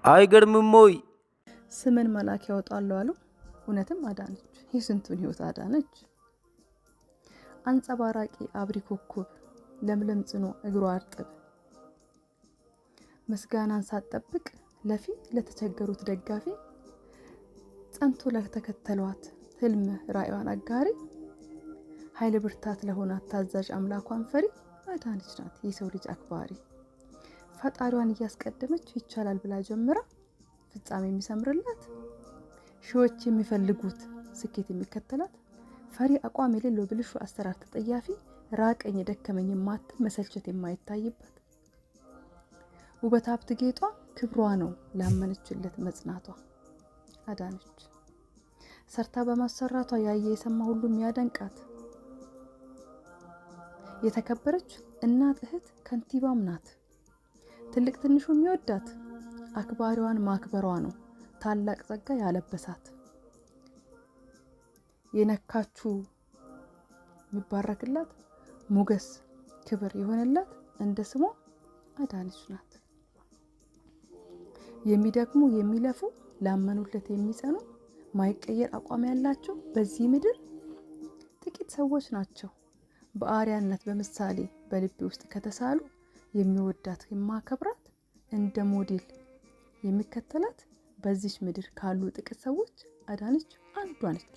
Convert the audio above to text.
አይገርምም ወይ? ስምን መልአክ ያወጣሉ አሉ። እውነትም አዳነች፣ የስንቱን ህይወት አዳነች። አንጸባራቂ አብሪ ኮከብ፣ ለምለም ጽኖ እግሯ እርጥብ፣ ምስጋናን ሳትጠብቅ ለፊ ለተቸገሩት ደጋፊ፣ ጸንቶ ለተከተሏት ህልም ራዕይዋን አጋሪ፣ ኃይል ብርታት ለሆናት ታዛዥ አምላኳን ፈሪ አዳነች ናት የሰው ልጅ አክባሪ። ፈጣሪዋን እያስቀደመች ይቻላል ብላ ጀምራ ፍጻሜ የሚሰምርላት፣ ሺዎች የሚፈልጉት ስኬት የሚከተላት፣ ፈሪ አቋም የሌለው ብልሹ አሰራር ተጠያፊ፣ ራቀኝ ደከመኝ የማትል መሰልቸት የማይታይባት፣ ውበት ሀብት ጌጧ ክብሯ ነው ላመነችለት መጽናቷ። አዳነች ሰርታ በማሰራቷ ያየ የሰማ ሁሉ የሚያደንቃት የተከበረች እናት እህት ከንቲባም ናት። ትልቅ ትንሹ የሚወዳት አክባሪዋን ማክበሯ ነው ታላቅ ጸጋ ያለበሳት። የነካችሁ የሚባረክላት ሞገስ ክብር የሆነላት እንደ ስሟ አዳነች ናት። የሚደክሙ የሚለፉ ላመኑለት የሚጸኑ ማይቀየር አቋም ያላቸው በዚህ ምድር ጥቂት ሰዎች ናቸው። በአርያነት በምሳሌ በልቤ ውስጥ ከተሳሉ የሚወዳት የማከብራት እንደ ሞዴል የሚከተላት በዚች ምድር ካሉ ጥቂት ሰዎች አዳነች አንዷ ነች።